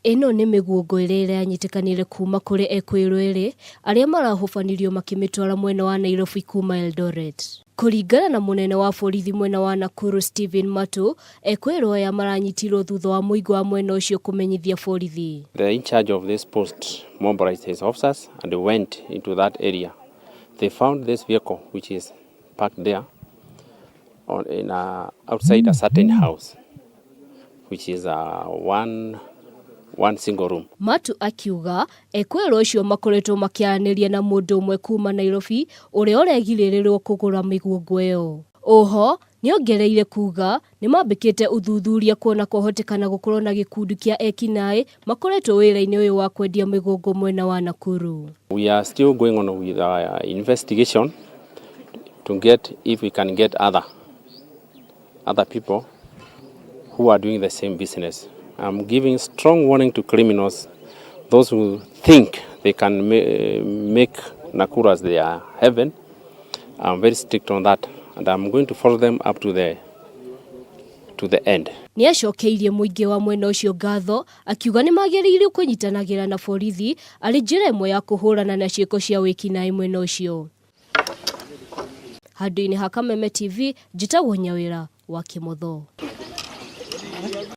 Ĩno nĩ mĩguongo ĩrĩa ĩranyitĩkanire kuma kũrĩ ekũĩrwo erĩ arĩa marahũbanirio makĩmĩtwara mwena wa Nairobi kuma Eldoret. Kũringana na mũnene wa borithi mwena wa Nakuru Stephen Matu, ekũĩrwo aya maranyitirwo thutha wa mũingĩ wa mwena ũcio kũmenyithia borithi. The in charge of this post mobilized his officers and went into that area. They found this vehicle which is parked there on, in a, outside a certain house which is a one single room. Matu akiuga ekũĩrwo acio makoretwo makĩaranĩria na mũndũ ũmwe kuma Nairobi ũrĩa ũregirĩrĩrwo kũgũra mĩguongo ĩyo. Oho nĩongereire kuga nĩmambĩkĩte ũthuthuria kuona kwahotekana gũkorwo na gĩkundi kĩa ekinaĩ makoretwo wĩra-inĩ ũyũ wa kwendia mĩgongo mwena wa Nakuru. We are still going on with our investigation to get if we can get other people who are doing the same business. I'm giving strong warning to criminals, those who think they can make Nakuru as their heaven. I'm very strict on that, and I'm going to follow them up to the end. Nĩ acokeirie mũingĩ wa mwena ũcio ngatho akiuga nĩ magĩrĩirwo kũnyitanagĩra na borithi arĩ njĩra ĩmwe ya kũhũrana na ciĩko cia wĩkinaĩ mwena ũcio. Handũ-inĩ ha Kameme TV, njĩtagwo Nyawĩra wa Kĩmotho.